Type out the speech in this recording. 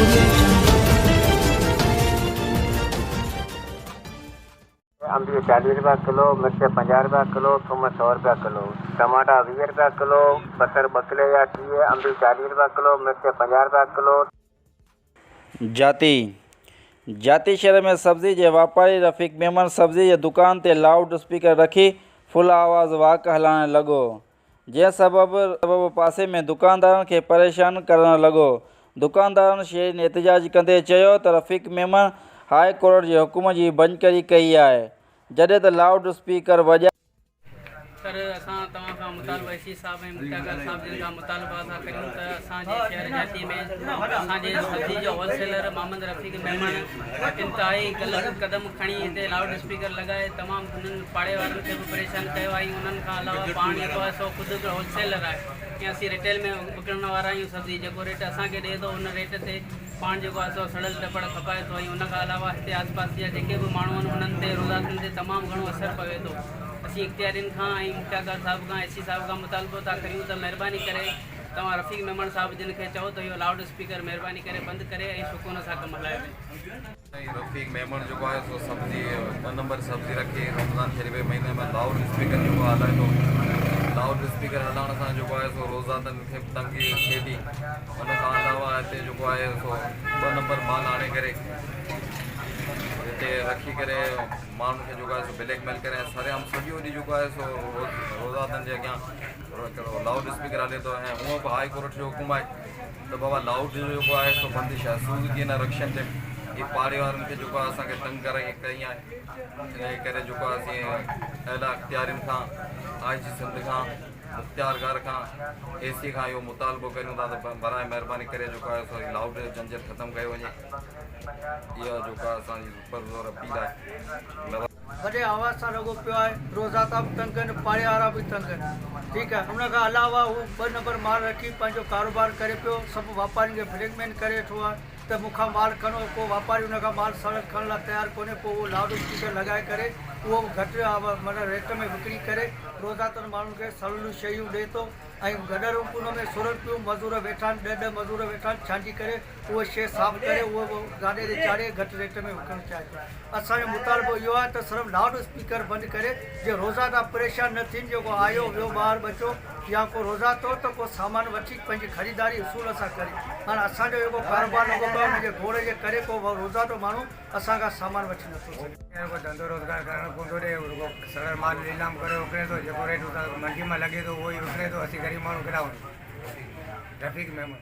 Audio Jungle. انبيون 40 رپيا kilo, مرچ 50 رپيا ڪلو، ٿوم 100 رپيا ڪلو، ٽماٽا 20 رپيا ڪلو، بصر ٻه ڪلي جا 30، انبيون 40 رپيا ڪلو، مرچ 50 رپيا ڪلو. جاتي، جاتي شهر ۾ سبزي جي واپاري رفيق ميمڻ سبزي جي دڪان تي لائوڊ اسپيڪر رکي فل آواز واڪ هلائڻ لڳو، جنهن سبب سبب پاسي ۾ دڪاندارن کي پريشان ڪرڻ لڳو. دڪاندارن شهرين احتجاج ڪندي چيو ته رفيق ميمڻ هاء ڪورٽ جي حڪم جي ڀڃڪڙي ڪئي آهي، جڏهن ته لائوڊ اسپيڪر وڄائي. سر اسان توهان کان مطالبو اي سي صاحب ۽ مختيارڪار صاحب جن کان مطالبا ٿا ڪريون ته اسان جي شهر جاتي ۾ اسان جي سبزي جو هول سيلر محمد رفيق ميمڻ انتهائي غلط قدم کڻي هتي لائوڊ اسپيڪر لڳائي تمام هنن پاڙي وارن کي به پريشان ڪيو آهي انهن کان علاوه پاڻ جيڪو آهي سو خود هڪڙو هول سيلر آهي ۽ اسين ريٽيل ۾ وڪڻڻ وارا آهيون سبزي جيڪو ريٽ اسان کي ڏئي ٿو ان ريٽ تي پاڻ جيڪو آهي سو سڙيل ٽپڙ کپائي ٿو ۽ ان کان علاوه هتي آس پاس جا جيڪي به ماڻهو آهن انهن تي روزاتن تي تمام گهڻو اثر پوي ٿو اسين اختيارين کان ۽ مختيارڪار صاحب کان اي سي صاحب کان مطالبو ٿا ڪريون ته مهرباني ڪري توهان رفيق ميمڻ صاحب جن کي چئو ته اهو لائوڊ اسپيڪر مهرباني ڪري بند ڪري ۽ سڪون سان ڪم هلايو وڃي. سائين رفيق ميمڻ جيڪو آهي سو سبزي ٻه نمبر سبزي رکي رمضان شريف جي مهيني ۾ لائوڊ اسپيڪر جيڪو آهي هلائي ٿو لائوڊ اسپيڪر هلائڻ سان جيڪو آهي سو روزدارن کي به تنگي ٿئي ٿي ان کان علاوه هتي جيڪو آهي سو ٻه نمبر مال آڻي ڪري هتي رکي ڪري ماڻهن کي جيڪو آهي سو بليڪ ميل ڪري سرعام سڄو ڏينهن جيڪو آهي سو روزدارن جي اڳيان لائوڊ اسپيڪر هلي ٿو ۽ هونء به هاء ڪورٽ جو حڪم آهي ته بابا لائوڊ جو جيڪو آهي سو بندش آهي سوزوڪي نه رڪشن تي هي پاڙي وارن کي جيڪو آهي اسان کي تنگ ڪرائي ڪئي آهي ان جي ڪري جيڪو آهي اسين اعليٰ اختيارين کان آء جي سنڌ کان مختيار گار کان اي سي کان اهو مطالبو ڪريون ٿا ته براء مهرباني ڪري جيڪو آهي سو هي لائوڊ جو جنجل ختم ڪيو وڃي اها جيڪو آهي اسان جي پرزور اپيل آهي. وڏي آواز سان لڳو پيو آهي روزاتا به تنگ آهن پاڙي وارا به تنگ آهن ٺيڪ آهي ان کان علاوه هو ٻه نمبر مال رکي پنهنجو ڪاروبار ڪري پيو سڀ واپارين کي بليڪ مين ڪري ويٺو آهي ته مون کان مال کڻو ڪو واپاري ان کان مال سڙيل کڻڻ لاء تيار ڪونهي پوء اهو لائوڊ اسپيڪر لڳائي ڪري اهو به گهٽ معنيٰ ريٽ ۾ وڪڻي ڪري روزاتن ماڻهن کي سڙيلون شيون ڏئي ٿو ۽ گڏر ان ۾ سرن پيون مزور ويٺا آهن ڏهه ڏهه مزور ويٺا آهن ڇانڊي ڪري اهو شيء صاف ڪري اهو به گاڏي تي چاڙهي گهٽ ريٽ ۾ وڪڻڻ چاهي ٿو. اسان جو مطالبو اهو آهي ته صرف لائوڊ اسپيڪر بند ڪري جي روزانا پريشان نه ٿين جيڪو آيو ويو ٻار ٻچو يا ڪو روزاتو ته ڪو سامان وٺي پنهنجي خريداري اصول سان ڪري هاڻ اسان جو جيڪو ڪاروبار لڳو پيو آهي ان جي گوڙ جي ڪري ڪو روزاتو ماڻهو اسان کان سامان وٺي نٿو سگهي. رڳو ڌنڌو روزگار ڪرڻ ڪونه ٿو ڏئي رڳو سڙيل مال نيلام ڪري وڪڻي ٿو جيڪو ريٽ اتان منڊي مان لڳي ٿو اهو ئي وڪڻي ٿو اسين غريب ماڻهو ڪيڏانهن وڃون رفيق ميمڻ.